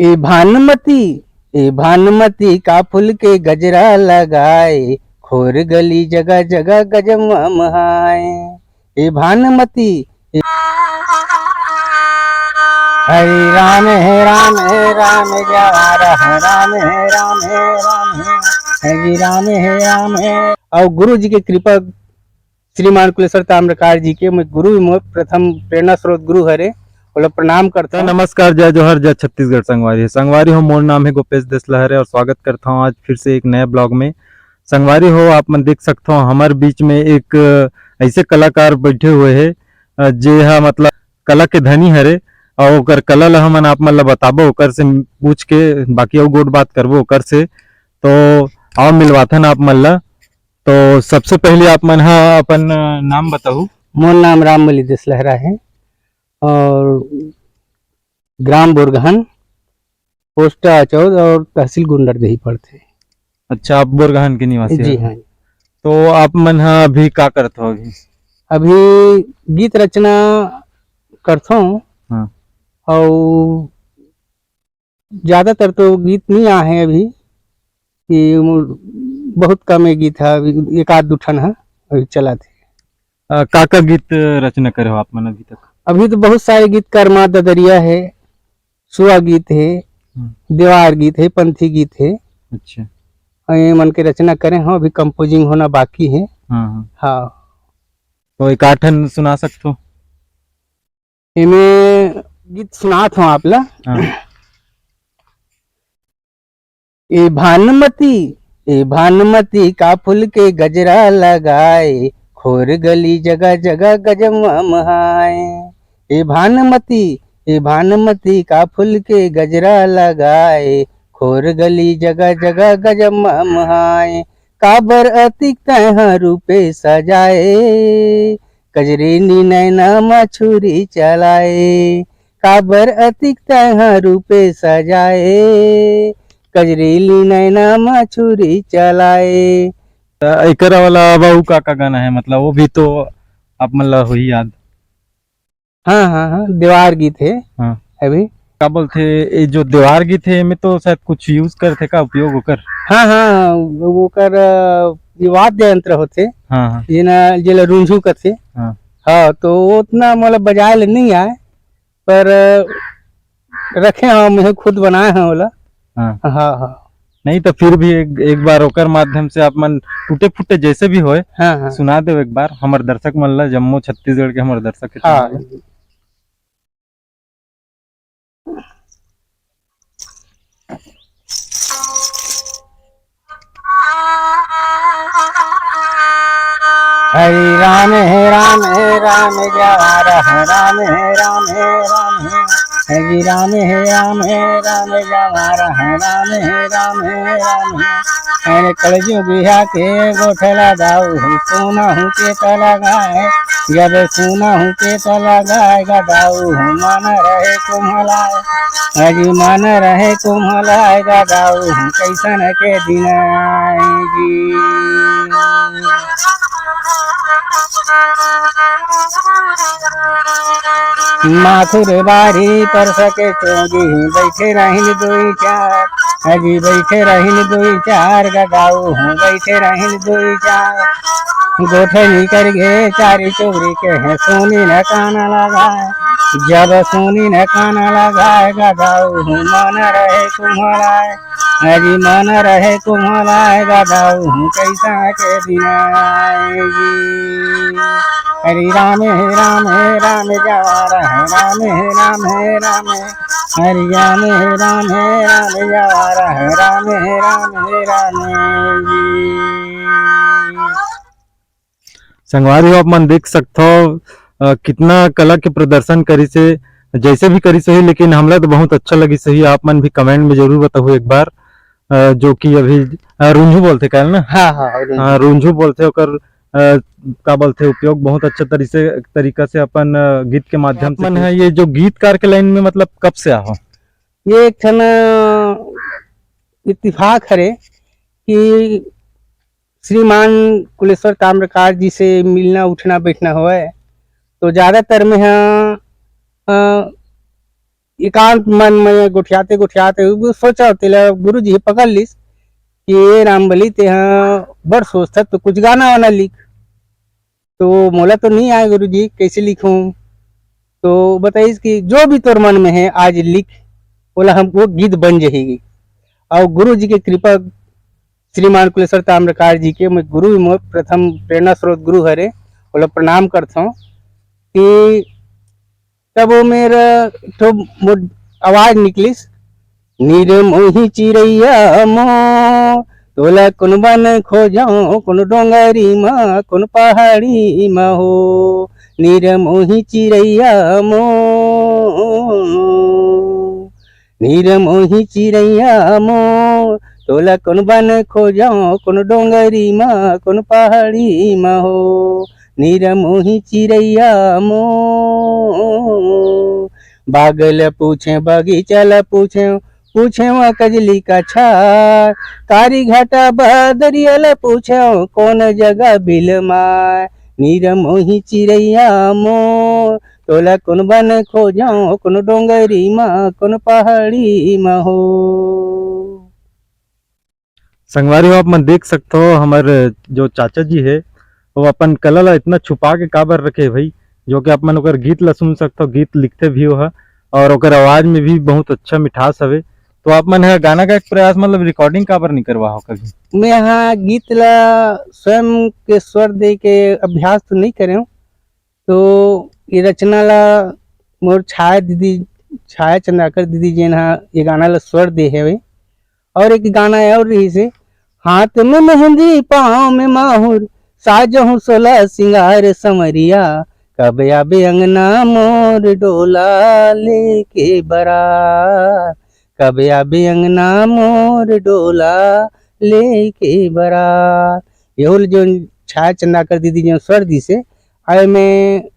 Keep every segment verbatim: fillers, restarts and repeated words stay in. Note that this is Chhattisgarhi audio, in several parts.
ए भानुमती, ए भानुमती, का फूल के गजरा लगाए, खोर गली जगह जगह गजब महमहाए। ए भानुमती, ए हरे राम, हे राम, हे राम, जवारा, हे राम, हे राम, हे राम, हे हरे राम, हे राम, हे। और गुरु जी के कृपा, श्रीमान कुलेश्वर ताम्रकार जी के मैं गुरु, मोर प्रथम प्रेरणा स्रोत गुरु हरे, ओला प्रणाम करता। नमस्कार, जय जोहार, जय छत्तीसगढ़ संगवारी। संगवारी हो, मोर नाम है गोपेश देसला हरे और स्वागत करता हूँ आज फिर से एक नए ब्लॉग में। संगवारी हो, आप मन देख सकता हो, हमारे बीच में एक, अ, ऐसे कलाकार बैठे हुए हैं, अ, जे हा मतलब कला के धनी हरे और ओकर कला ला हमन आप मन ला बताबो, ओकर से पूछ के बाकी अउ गोठ बात करबो ओकर से। तो आओ मिलवाथन आप मन ला। तो सबसे पहले आप मन हा अपन, अ, नाम बताहू। मोर नाम रामबली देसलहरा है और ग्राम बोरगहन, पोस्ट अचौद और तहसील गुंडरदेही पड़थे। अच्छा, आप बोरगहन के निवासी जी हो? हाँ। तो आप मन हा अभी का करत हो अभी? अभी गीत रचना करथों। हाँ। और ज्यादातर तो गीत नहीं आए हैं अभी, कि बहुत कम ये गीत है, अभी एक आध दू ठन है, अभी चला थे। अ, का का गीत रचना करे हो आप मन अभी तक? अभी तो बहुत सारे गीत, कर्मा ददरिया है, सुआ गीत है, हम्म। देवार गीत है, पंथी गीत है। अच्छा। और ये मन के रचना करे हो, अभी कंपोजिंग होना बाकी है। हाँ, हाँ। हाँ। तो एक आध ठन सुना सकथो? एमे गीत सुनात हूँ आप ला। हाँ। ए भानुमती, ए भानुमती, का फूल के गजरा लगाए, खोर गली जगह जगह गजब महमहाए। ए भानुमती, ए भानुमती, का फूल के गजरा लगाए, खोर गली जगह जगह गजब महमहाए। काबर अतिक तैं ह रूपे सजाए, कजरेनी नैना म छुरी चलाए। काबर अतिक तैं ह रूपे सजाए, कजरेली नैना म छुरी चलाए। त एकर अलावा अउ का का गाना है, मतलब वो भी तो आप मन ला होही याद? हाँ, हाँ, हाँ, देवार गीत है। हाँ। अभी। का बोलथे, ये जो देवार गीत है, एमे तो शायद कुछ use करथे का, उपयोग ओकर? हाँ, हाँ, वो ओकर, अ, ये वाद्य यंत्र होथे। हाँ, हाँ। जेना, जेला रुंझू कथे। हाँ। हाँ, तो वो उतना मतलब बजाए ले नहीं आए, पर, अ, रखे हंव, मैं खुद बनाए हंव ओला। हाँ। हाँ, हाँ। नहीं तो फिर भी एक, एक बार ओकर माध्यम से आप मन टूटे फूटे जैसे भी होए, हाँ, हाँ। सुना देव एक बार हमर दर्शक मन ला, जम्मो छत्तीसगढ़ के हमर दर्शक के हाँ। सुना देव। हरे राम, हे राम, हे राम, जवारा, हे राम, हे राम, हे राम, हे हरे राम, हे राम, हे राम, जवारा, हे राम, हे राम, हे राम, हे। अरे कलजुगिया के गोठला दाऊ, सोना हूँ के तला गाय, जब सोना हूँ के तला गाय, गदाऊ हूँ मन रहे कुम्हलाय, अरे मन रहे कुम्हलाय, गदाऊ हूँ कैसन के दिन आए जी। माथुर बारी पर सके चोगी, बैठे रहिन दुई चार, अजी बैठे रहिन दुई चार, गदाऊ हूँ बैठे रहिन दुई चार। गोठनी कर गे चारी चोरी के हैं, सोनी न काना लगाए, जब सोनी न काना लगाए, गदाऊ हूँ मन रहे कुम्हलाए। हरि मन रहे कुम्हलाए, गदाऊ हूँ कैसा के दिन आएगी। हरि राम हे राम हे राम जवार, हरि राम हे राम हे राम, हरि राम हे राम हे राम जवार, हरि राम हे राम हे राम जी। संगवारी हो, आप मन देख सकथव, अ, कितना कला के प्रदर्शन करिस हे, जैसे भी करिस होही, लेकिन हमला तो बहुत अच्छा लगिस होही। आप मन भी comment में जरूर बताहू एक बार, अ, जो कि अभी, अ, रुंझू बोलथे काहे ना? हाँ, हाँ, रुंझू। हाँ, रुंझू बोलथे, ओकर, अ, का बोलथे, उपयोग बहुत अच्छा तरी से, तरीका से अपन, अ, गीत के माध्यम से मन किए। है, ये जो गीतकार के लाइन में मतलब कब से आहो? ये एक ठन, अ, इत्तेफाक हरे कि श्रीमान कुलेश्वर ताम्रकार जी से मिलना, उठना, बैठना होवय, तो ज्यादातर में ह, अ, एकांत मन में गोठियाते गोठियाते वो सोचा, तेला गुरु जी पकड़ लिस कि "ए रामबली, तेहा बड़ सोचथस, तो कुछ गाना वाना लिख।" तो मोला तो नहीं आए गुरु जी, कैसे लिखूं? तो बताइस कि "जो भी तोर मन में है, आज लिख, ओला हम, वो गीत बन जाही।" और गुरु जी के कृपा, श्रीमान कुलेश्वर ताम्रकार जी के, मैं गुरु, मोर प्रथम प्रेरणा स्रोत गुरु हरे, ओला प्रणाम करथौं कि तब वो मेरा तो मोर आवाज निकलिस, "निर्मोही चिरैया मोर, तोला कोन बन खोजौं, कोन डोंगरी म, कोन पहाड़ी म हो। निर्मोही चिरैया मोर, निर्मोही चिरैया मोर, तोला कोन बन खोजौं, कोन डोंगरी म, कोन पहाड़ी म हो। निर्मोही चिरैया मोर।" बाग ल पूछेंव, बगीचा ल पूछेंव, पूछेंव कजली कछार। कारी घाटा बदरिया ल पूछेंव, कोन जगह बिलमाय। निर्मोही चिरैया मोर, तोला कोन बन खोजौं, कोन डोंगरी म, कोन पहाड़ी म हो। संगवारी हो, आप मन देख सकथो, हमर जो चाचा जी हे, वो अपन कला ला इतना छुपा के काबर रखे हे भाई, जो कि आप मन ओकर गीत ला सुन सकथो, गीत लिखथे भी वो ह, और ओकर आवाज में भी बहुत अच्छा मिठास हवे। तो आप मन ह गाना का एक प्रयास, मतलब recording काबर नहीं करवा हो कभी? मैं हा गीत ला स्वयं के स्वर दे के अभ्यास तो नहीं करे हूँ, तो ये रचना ला मोर छाया दीदी, छाया चंद्राकर दीदी जेन हा ये गाना ला स्वर दे हवे। और एक गाना और रहिस हे, "हाथ में मेहंदी, पाँव में माहुर, साजहूँ सोलह सिंगार संवरिया, कब आबे अंगना मोर डोला लेके बरात, कब आबे अंगना मोर डोला लेके बरात।" ये होल जो छाया चंद्राकर दीदी जो स्वर दिस हे, आए में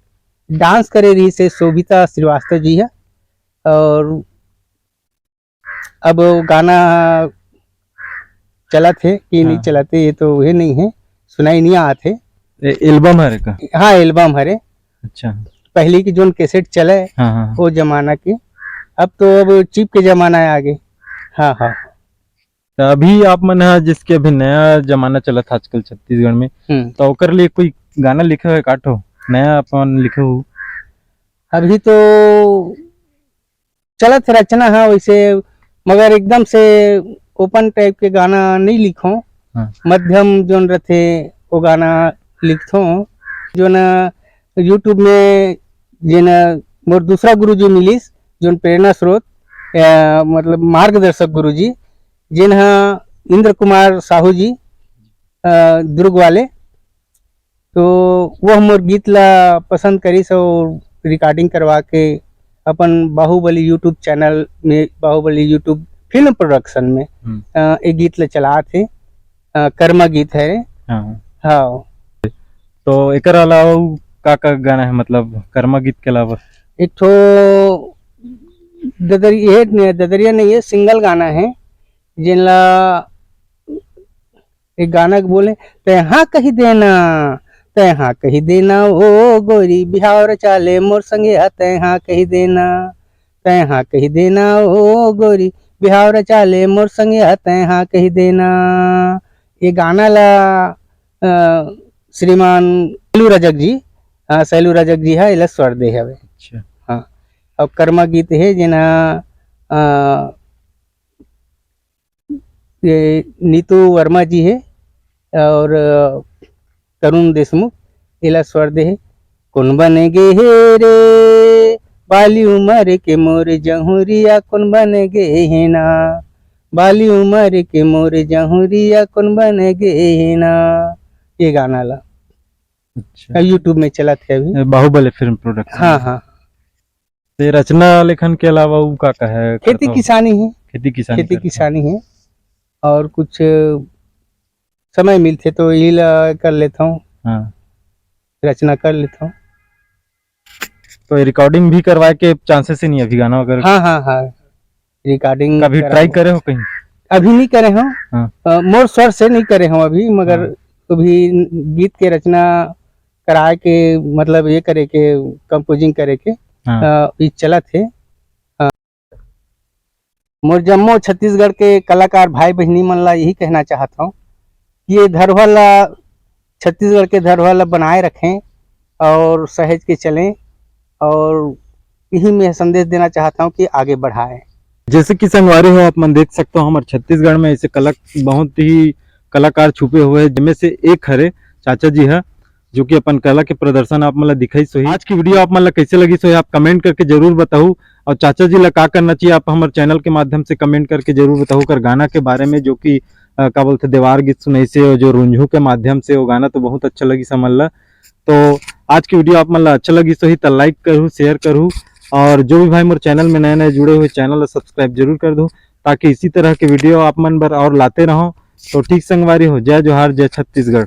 डांस करे रहिस हे शोभिता श्रीवास्तव जी ह। और अब वो गाना चलत हे कि नहीं हाँ। चलत हे, ये तो उहे नहीं हे, सुनाई नहीं आत हे। ए-, एल्बम हरे का? हाँ, एल्बम हरे। अच्छा। पहली की जोन कैसेट चले, हाँ, हाँ। वो जमाना की। अब तो अब चिप के जमाना आ गे। हाँ, हाँ। तो अभी आप मन ह, जिसके अभी नया जमाना चलत हे आजकल छत्तीसगढ़ में, हम्म। तो ओकर लिए कोई गाना लिखे हो, काठो नया अपन लिखे हो? अभी तो चलत हे रचना ह वैसे, मगर एकदम से ओपन टाइप के गाना नहीं लिखों। हाँ। मध्यम जोन रथे, वो गाना लिखथों। जोन YouTube में जेन मोर दूसरा गुरु जी मिलिस, जोन प्रेरणा स्रोत, अ, मतलब मार्गदर्शक गुरु जी, जेन ह इंद्र कुमार साहू जी, अ, दुर्ग वाले, तो वो मोर गीत ला पसंद करिस और recording करवा के अपन बाहुबली YouTube चैनल में, बाहुबली YouTube फिल्म प्रोडक्शन में, हम्म। अ, एक गीत ला चलात हे, अ, कर्मा गीत हे। हाँ। हाँ। तो एकर अलावा अउ का-का गाना हे, मतलब कर्मा गीत के अलावा? एक ठो ददरी-, ये न-, ददरिया नहीं हे, सिंगल गाना हे, जेन ला एक गाना के बोले, "तैं हाँ कहि देना, तैं हाँ कहि देना, ओ गोरी बिहाव रचा ले मोर संगे, तैं हाँ कहि देना, तैं हाँ कहि देना, ओ गोरी बिहाव रचा ले मोर संगे, तैं हाँ कहि देना।" ये गाना ला, अ, श्रीमान सैलू रजक जी, हाँ, सैलू रजक जी ह एला स्वर दे हवे। अच्छा। हाँ, अउ कर्मा गीत हे जेन ह, अ, ये नीतू वर्मा जी हे और, अ, तरुण देशमुख, एला स्वर दे हे। "कोन बन गे हे रे, बाली उमर के मोर जहुरिया, कोन बन गे हे ना, बाली उमर के मोर जहुरिया, कोन बन गे हे ना।" ये गाना ला। अच्छा। अ, YouTube में चलत हे अभी। ये बाहुबली फिल्म प्रोडक्शन हाँ, में। हाँ। तो ये रचना लेखन के अलावा अउ का-का हे खेती करथो? किसानी हे। खेती किसानी खेती करथो। किसानी हे। और कुछ समय मिलथे तो इही ला कर लेथों। हाँ। रचना कर लेथों। तो ये recording भी करवाए के chances ही नहीं हे अभी गाना वगैरह? हाँ, हाँ, हाँ। Recording कभी करा try हूँ। करे हो कहीं? अभी नहीं करे हूँ। हाँ। अ, मोर स्वर से नहीं करे हूँ अभी, मगर हाँ। अभी गीत के रचना कराए के, मतलब ये करे के, composing करे के, हाँ। अ, ई चलत हे। मोर जम्मो छत्तीसगढ़ के कलाकार भाई बहिनी मन ला यही कहना चाहत हौं कि ये धरोहर ला, छत्तीसगढ़ के धरोहर ला बनाए रखें और सहेज के चलें, और यही मैं संदेश देना चाहता हूँ कि आगे बढ़ाएं। जैसे कि संगवारी हो, आप मन देख सकते हो, हमारे छत्तीसगढ़ में ऐसे कला, बहुत ही कलाकार छुपे हुए हैं, जिनमें से एक हरे चाचा जी है, जो कि अपन कला के प्रदर्शन आप मन ला दिखाइस होही। आज की वीडियो आप मन ला कैसे लगिस होही, आप कमेंट करके जरूर बताहू। और चाचा जी ला का करना चाहिए, आप हमारे चैनल के माध्यम से कमेंट करके जरूर बताहू। कर गाना के बारे में, जो कि अ, का बोलते, देवार गीत सुनाइस हे, और जो रुंझू के माध्यम से, वो गाना तो बहुत अच्छा लगिस हमन ला। तो आज की वीडियो आप मन ला अच्छा लगिस होही त लाइक करहू, शेयर करहू, और जो भी भाई मोर चैनल में नए नए जुड़े हुए, चैनल ला सब्सक्राइब जरूर कर दू, ताकि इसी तरह के वीडियो आप मन बर और लाते रहूं। तो ठीक संगवारी हो, जय जोहार, जय छत्तीसगढ़।